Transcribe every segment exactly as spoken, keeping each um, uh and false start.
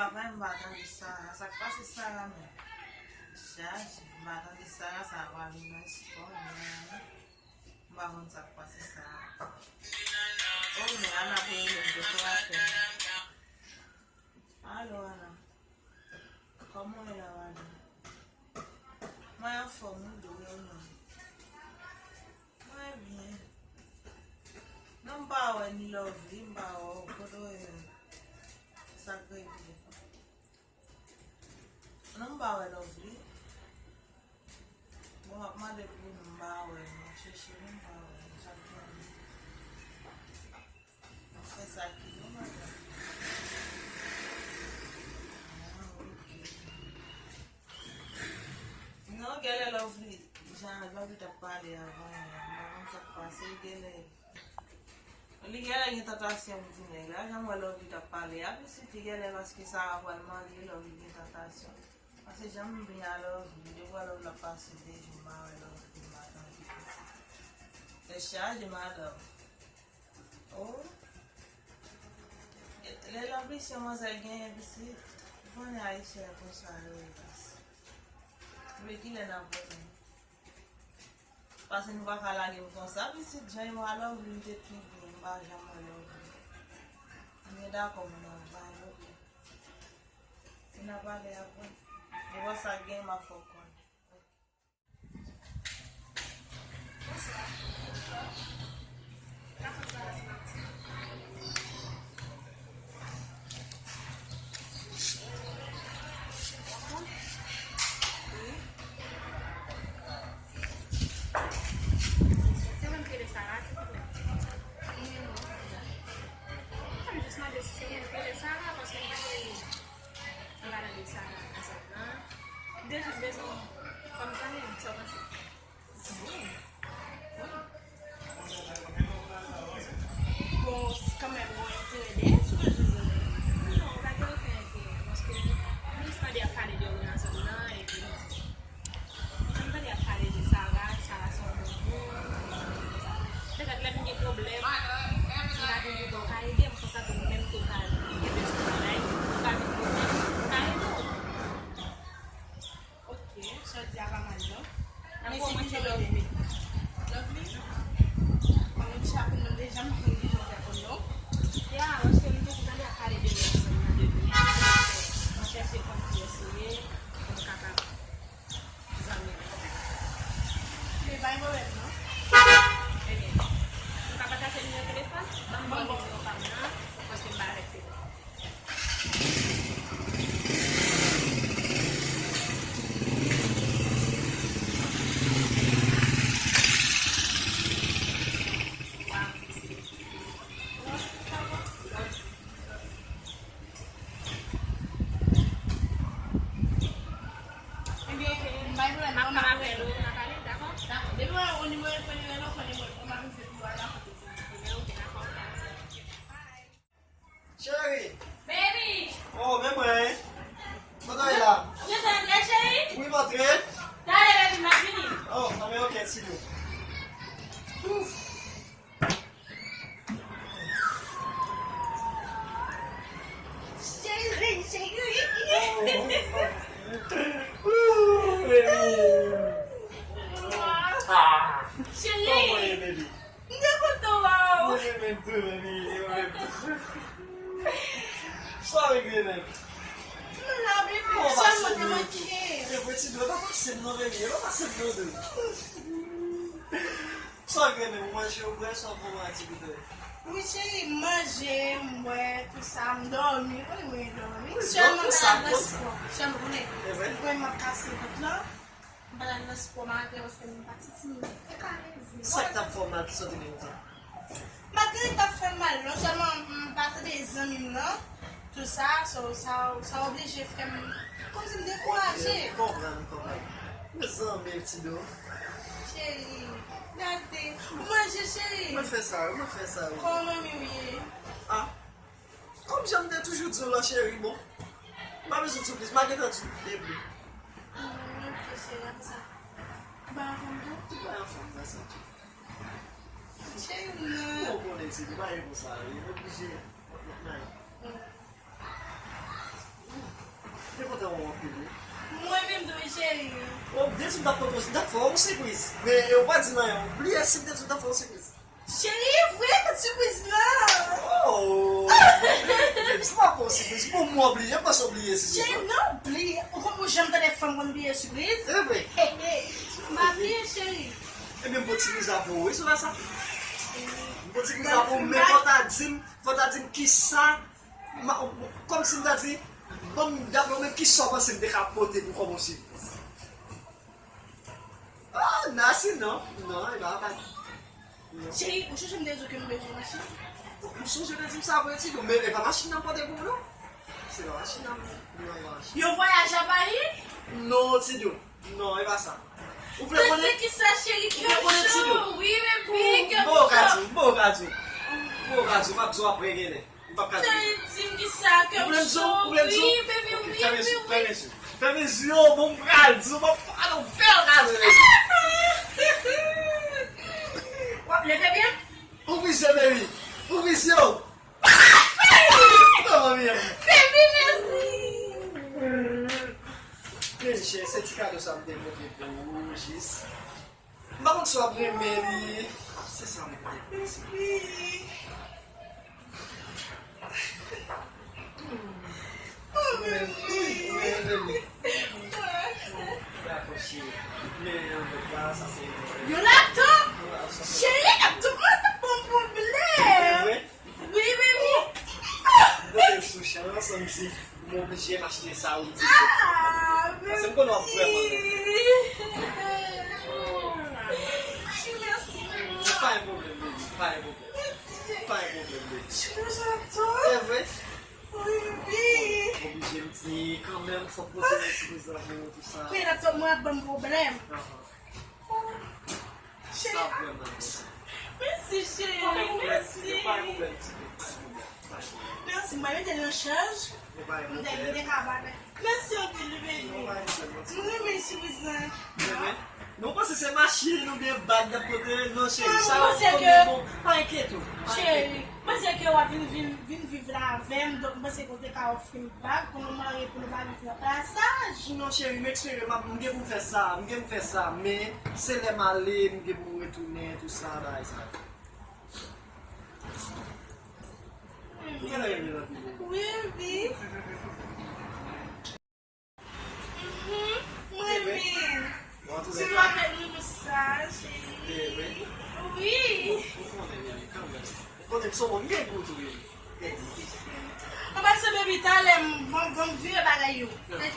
Travay, m pa tande Sara. Sa k pase Sara menm? Chaje. M pa tande Sara, Sara pa vin nan espò, m pa konn sa k pase Sara. Oh, men Ana pou rele m, se pou apèl. Alo, Ana. Kòman w ye la madanm? Mwen anfòm, wi, dou, e ou menm? Mwen byen. Non, m pa wè ni Lovely, m pa wè w. Kote w ye menm? Sa k regle? Non, m pa wè Lovely. Bon, m ap mande pou nou, m pa wè l. M ap chèche l, m pa wè l. Sa k gen? Ou fè sa ki nou madanm. Ah, ok. Non, genlè Lovely, jan Lovely t ap pale avan, m pa konn sa k pase, genlè. Li genlè gen tantasyon pou ti nèg la, jan m wè Lovely t ap pale a, pitit li genlè paske Sara pral marye, Lovely gen tantasyon. Paske jan m byen a Lovely, depi wè Lovely ap pase de jou, m pa wè Lovely, m pa tande pitit. Tèt chaje, madanm. Oh. Lè lanbisyon manzè genyen pitit, ou konnen ayisyen konsa yo ye baz. Men kilè n ap wè menm? Paske nou pa ka lage m konsa pitit, jan yo a Lovely m te pi byen, m pa janm wè Lovely. M gen dakò m nan, pa gen pwoblèm. Si n a pale apre, devan sa k genyen m ap fè w konnen. Se mwen ki rele Sara, silvouplè. Mwen jis mande si se mwen ki rele Sara, paske m pa rele. Anba nan de sa la, ansanm nan. M te jis bezwen kòm zanmi, sa w panse? Wi. Wi. Bon, kanmenm, ou enterese, ou bezwen zanmi? Non, ou pa gen okenn enterè, paske m jis tande y ap pale de ou nan zòn nan, epi m di, Ann tande y ap pale de Sara, Sara se yon bon moun, konsa. Petèt lè m gen pwoblèm, m ka vin kote w ka ede m, konsa tou menm tou w ka gen bezwen bagay, ou ka vin kote m, m ka ede w. Ok, sa w di a pa mal non. Men se ki se Lovely. Lovely? Mwen menm chapin nan deja m pa konn kijan w fè konn non. Ya, paske m toujou tande y ap pale de ou ansanm nan depi. Mwen chèche konn kiyès ou ye, pou m kapab Zanmi. Men pa gen pwoblèm non. Ebyen, nou ka pataje nimewo telefòn? Ban m ba w nimewo pa m nan, paske m pa avèk telefòn. Waw, mèsi. Ebyen, ok, m bay pwoblèm, m ap rapèl ou, n a pale, dakò? Dakò. Depi w wè yon nimewo, fè nimewo, fè nimewo, m ap vin fè pou w al rakonte sa. Ebyen, ok, dakò. Cheri! Baby! Oh, men mwen! Kote w ye la? Ou gentan antre, cheri? Wi, m antre. Talè, baby, m ap vini. Oh, anben, ok, ti bou. Ouf! Cheri, cheri. Ooh, baby. Ah. Cheri. Kòman w ye, baby? M te kontan wè w. Mwen menm tou, baby. Mwen menm tou. Sa w regle menm? M la, baby. Kòman w pase m yo tou? E vre, ti dwe pa pase m non, baby. E pa pase m non, dou. Sa w gen menm, ou manje, ou bwè, sa w pran aktivite w? Wi, cheri, m manje, m bwè, tou sa, m dòmi. Wi, mwen dòmi. Sèlman m pa al nan spò. Sèlman, konnen, mwen m ap kase vant lan. M pa al nan spò maten paske m pa ti timoun. Se pa rezon. Sa k t ap fè w mal ki soti menm tan? M pa t gen anyen k t ap fè m mal, non sèlman m pa tande zanmi m nan. Tou sa, so, sa, sa oblije fè m kòmsi m dekouraje. M konprann, m konprann. Mezanmi, ti dou. Cheri, gade. Ou manje, cheri? Mwen fè sa, wi, mwen fè sa, wi. Kòman manmi w ye? Ah. Kòm jan m te toujou di w lan, cheri, bon. M pa bezwen di w plis, m pa gentan di w depi. Hmm, ok, cheri, apre sa. Ou pa anfòm tou? Ou pa anfòm, sa se tou. Cheri, non. Ou konnen, ti dou, pa gen konsa, wi. Oblije. Nan. Mwen menm tou wi, cheri. Ou te di m t ap pote, m t ap fè w yon sipriz. Men ou pa di m anyen, ou bliye si m te di w m t ap fè w yon sipriz. Cheri, e vre, kote sipriz lan? Oh! Ou te di m ap fè w yon sipriz. Pou mwen, ou bliye, m panse ou bliye sipriz lan. Cheri, non, bliye. Ou konn pou janm tande fanm konn bliye sipriz? E vre. M pa bliye, cheri. Ebyen, m pote sipriz la pou ou, wi, sou la sa. M pote sipriz la pou ou, men fò w ta di m, fò w ta di m kisa, kòmsi m ta di, ban m, daprè w menm, kisa w panse m te ka pote pou kòm yon sipriz? Ah, nasi non. Non, e pa, pa. Non. Cheri, ou sonje m te di w ke m bezwen machin? M sonje w te di m sa vre, Tidou, men e pa machin nan m pote pou ou, non. Se pa machin nan, non, e pa machin. Yon vwayaj a Paris? Non, Tidou. Non, e pa sa. Ou vle konnen? Kisa, cheri, kè m cho? Wi, baby, kè m cho. Bon, ou ka di, bon, ou ka di. Bon, ou ka di, m ap di w apre genlè. M p ap ka di. Cheri, di m kisa, kè m cho. Ou vle m di w? Wi, baby, wi, wi, wi. Fèmen zye w, fèmen zye w. Fèmen zye w, bon, m pral di w, m ap fè w bèl kado, baby. W ap leve byen? Ouvri zye, baby. Ouvri zye w. Kòman m ye? Baby, mèsi. Byen chè, se ti kado sa m te pote pou ou, jis. M pa konn si w ap renmen li. Se sa m pote pou ou, ti. Wi. Ou renmen li? Ou renmen li? Dakò, cheri. Men, anfèt, la, sa se yon laptop! Cheri, laptop mwen, sa bon pwoblèm! E vre? Wi, baby. Mwen te sou chans, m di, mwen oblije m achte sa ou di. Ah, paske m konnen w ap vrèman renmen. Mèsi. Pa gen pwoblèm, baby, pa gen pwoblèm. Mèsi, cheri. Pa gen pwoblèm, baby. Cheri, sa ap tou. E vre? Wi, baby. Oblije m di kanmenm, fòk pote yon ti prezan pou ou, tou sa. Kounye a laptop mwen ap ban m pwoblèm. Ahan. Cheri. Sa vrèman bon. Mèsi, cheri. Pa gen pwoblèm, mèsi. Pa gen pwoblèm, ti bebe, pa gen pwoblèm, pa gen pwoblèm. Mèsi, mwen mete l nan chaj. Mwen te vin de ka bagay. Mèsi anpil, wi, baby. Non, pa gen pwoblèm, non, ti bebe. Mwen renmen sipriz lan. Mwen renmen. Non, ou panse se machin oubyen bag n ap pote? Non, cheri, sa yo konn bon. Pa enkyete w, pa enkyete w. Cheri, mwen panse ke w ap vin, vin, vin viv la avè m, donk mwen panse ke w te ka ofri m bag pou nou marye, pou nou pa viv nan pasaj. Non, cheri, m espere m ap, m gen pou m fè sa, m gen pou m fè sa, men se lè m ale, m gen pou m retounen, tou sa, bagay sa yo. Ou genlè renmen l anpil. Wi, wi. Mhm, mwen renmen. Bon, an tou ka. Ti lwa fè nou sa, cheri. Wi. Ou konnen, baby, kanmenm. Ou konnen m se yon moun gen gou tou, baby. Mèsi, cheri. An pase, baby, talè m, bon, bon, m vire bagay yo.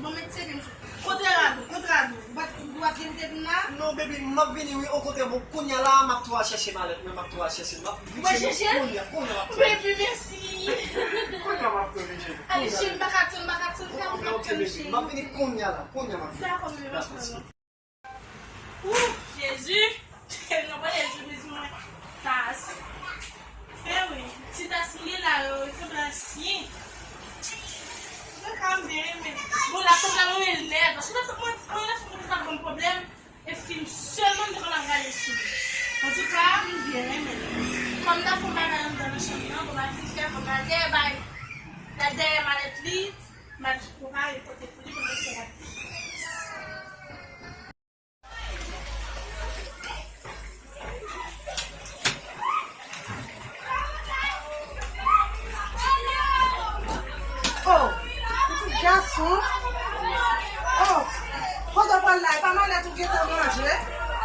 Bon, mèt seri m sou. Kote rad ou? Kote rad ou? Ou pa t, ou pa t gen pou te vin la? Non, baby, m ap vini, wi, yon kote, bon, kounye a la, m ap tou al chèche malèt mwen, m ap tou al chèche l. M ap vini kounye a, kounye a, m ap tou. Baby, mèsi. Kounye a, m ap tou vini. Ale, cheri, m pa ka tann, m pa ka tann, fè m ap tann, cheri. M ap vini kounye a la, kounye a m ap vini. Dakò, baby, pa pwoblèm. Ou, Jezi, nan pale Jezi mwen tas. E wi, ti tas li la yo, se blan si. Mwen ka m byen renmen. Bon, laptop la mwen lèd, paske laptop mwen, mwen laptop mwen te ka ban m pwoblèm, e fim sèlman m te konn ap gade sou li. Antouka, m byen renmen. Kòm m ta fè yon bagay anndan nan chanm nan, bon, m ap fin fè, bon, m al dèyè bay, m al dèyè malèt li, m al prepare pote pou li, pou l fè. Oh, pitit gason. Oh, kote w pral la? E pa malèt ou gentan ranje?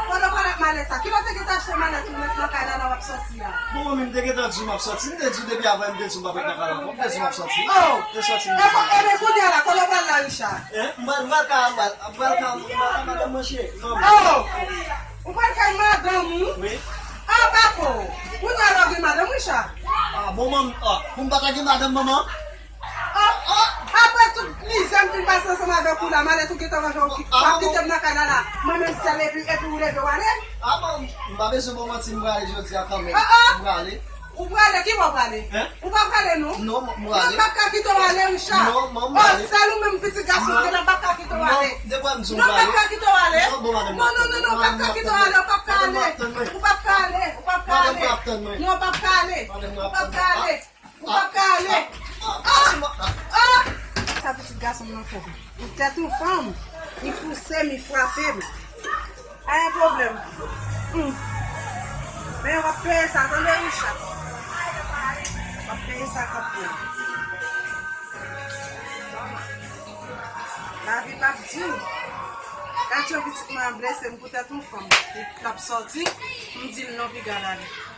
Kote w pral ak malèt sa? Kilè w te gentan achte malèt ou met nan kay la, la w ap soti a? Bon, mwen menm te gentan di w m ap soti. M te di w depi avan, m te di w m p ap ret nan kay la ankò. M te di w m ap soti. Oh! M te soti, m te soti. Ebyen, kounye a la, kote w pral la, Richard? Hein? M pral, m pral ka, m pral, m pral ka, m pral ka madanm mwen, cheri. Non, oh! Ou pral kay madanm ou? Wi. Ah, pako. Ou ta dwe gen madanm, Richard. Ah, bon, manm, ah, pou m pa ta gen madanm, manman? Ah, ah, apre tout mizè m fin pase ansanm avèk ou la, malèt ou gentan ranje, ou ki-, w ap kite m nan kay la la. Mwen menm sèl, epi, epi ou leve w ale? Ah, bon, m pa bezwen bon manti, m prale jodi a kanmenm. Ah, ah. M prale. Ou prale, ki bò w prale? Hein? Ou pa prale, non? Non, m, m prale. Non, m p ap ka kite w ale, Richard. Non, manman, m prale. Oh, sèl ou menm, pitit gason, non, m p ap ka kite w ale. Non, de kwa m di w prale? Non, m p ap ka kite w ale. Non, bon, madanm, non, non, non, non, m p ap ka kite w ale, ou p ap ka ale. Madanm, w ap tann mwen. Ou p ap ka ale, ou p ap ka ale. Madanm, w ap tann mwen. Non, w p ap ka ale. Madanm, w ap tann mwen. Ou p ap ka ale. Ou p ap ka ale. Ah, ah, ah, ah. Sa pitit gason m nan fè. Tèt yon fanm, li pouse m, li frape m. Pa gen pwoblèm. Hmm. Men w ap peye sa, tande, Richard? W ap peye sa k ap pran. Lavi p ap di w. Gad jan pitit mwen an blese m pou tèt yon fanm. Li t ap sòti, m di l non, piga l ale.